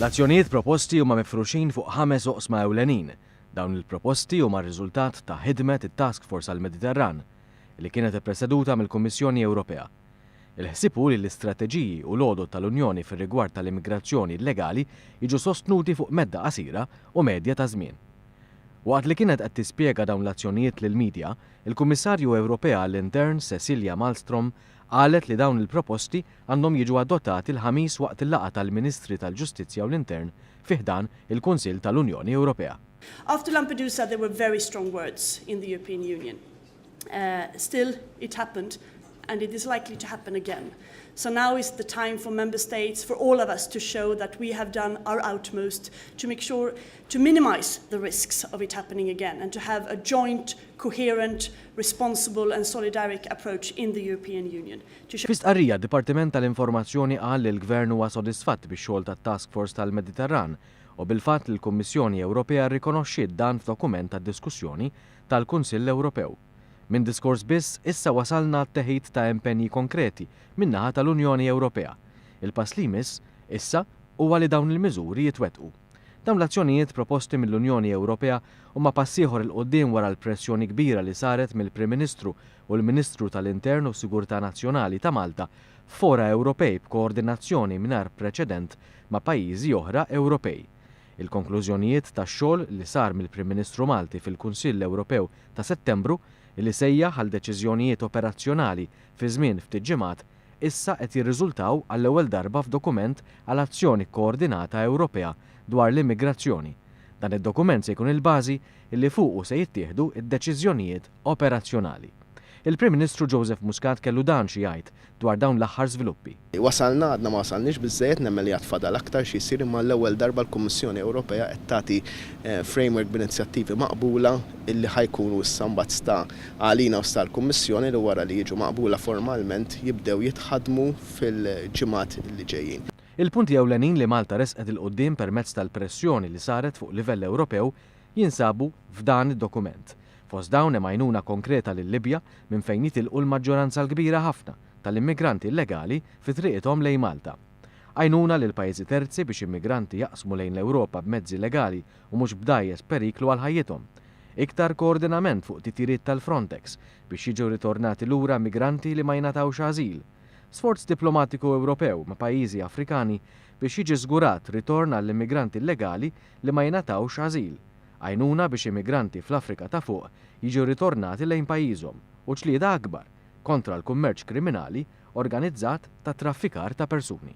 L-azzjonijiet proposti huma mifruxin fuq ħames oqsma ewlenin. Dawn il-proposti huma r-riżultat ta' ħidmet it-Task Force għall-Mediterran, li kienet ippreseduta mill-Kummissjoni Ewropea. Il-ħsieb hu li l-istrateġiji u l-għodod tal-Unjoni fir-rigward tal-immigrazzjoni illegali jiġu sostnuti fuq medda qasira u medja ta' żmien. Waqt li kienet qed tispjega dawn l-azzjonijiet lill-media, il-Kummissarju Ewropea għall-Intern Cecilia Malmstrom qalet li dawn il-proposti għandhom jiġu adottati l-Ħamis waqt il-laqgħa tal-Ministri tal-Ġustizzja u l-Intern fi ħdan il-Kunsill tal-Unjoni Ewropea. After Lampedusa there were very strong words in the European Union. Still it happened and it is likely to happen again. So now is the time for member states, for all of us to show that we have done our utmost to make sure to minimize the risks of it happening again and to have a joint, coherent, responsible and solidaric approach in the European Union. To Fi stqarrija, d-Dipartiment tal-Informazzjoni qal li l-Gvern huwa sodisfatt bix-xogħol tat-Task Force tal-Mediterran u bil-fatt li l-Kummissjoni Ewropea rrikonoxxiet dan f'dokument għad-diskussjoni tal-Kunsill Ewropew. Minn diskors biss, issa wasalna għat-teħid ta' impenji konkreti min-naħa tal-Unjoni Ewropea. Il-pass li jmiss, issa, huwa li dawn il-miżuri jitwettqu. Dawn l-azzjonijiet proposti mill-Unjoni Ewropea huma pass ieħor 'il quddiem wara l-pressjoni kbira li saret mill-Prim Ministru u l-Ministru tal-Intern u Sigurtà Nazzjonali ta' Malta f'fora Ewropej b'koordinazzjoni mingħajr preċedent ma' pajjiżi oħra Ewropej. Il-konklużjonijiet tax-xogħol li sar mill-Prim Ministru Malti fil-Kunsill Ewropew ta' Settembru, li sejjaħ għal deċiżjonijiet operazzjonali fi żmien ftit ġimgħat, issa qed jirriżultaw għall-ewwel darba f'dokument għal azzjoni kkoordinata Ewropea dwar l-immigrazzjoni. Dan id-dokument se jkun il-bażi li fuqu se jittieħdu d-deċiżjonijiet operazzjonali. Il-Prim Ministru Joseph Muscat kellu dan xi jgħid dwar dawn l-aħħar żviluppi. Wasalna, għadna ma wasalniex biżżejjed, nemmen li għad fadal aktar xi jsir imma għall-ewwel darba l-Kummissjoni Ewropea qed tagħti framework b'inizjattivi maqbula illi ħa jkunu issa mbagħad sta għalina u sta għall-Kummissjoni li wara li jiġu maqbula formalment jibdew jitħaddmu fil-ġimgħat li ġejjin. Il-punti ewlenin li Malta ressqet 'il quddiem permezz tal-pressjoni li saret fuq livell Ewropew jinsabu f'dan id-dokument. Fost dawn hemm għajnuna konkreta lil-Libja minn fejn jitilqu l-maġġoranza l-kbira ħafna tal-immigranti illegali fi triqithom lejn Malta. Għajnuna lil pajjiżi terzi biex immigranti jaqsmu lejn l-Ewropa b'mezzi legali u mhux b'dgħajjes b'periklu għal ħajjithom. Iktar koordinament fuq titjiriet tal-Frontex biex jiġu ritornati lura migranti li ma jingħatawx ażil. Sforz diplomatiku Ewropew ma' pajjiżi Afrikani biex jiġi żgurat ritorn għall-immigranti illegali li ma jingħatawx ażil, għajnuna biex immigranti fl-Afrika ta' Fuq jiġu ritornati lejn pajjiżhom u ġlieda akbar kontra l-kummerċ kriminali organizzat tat-traffikar ta' persuni.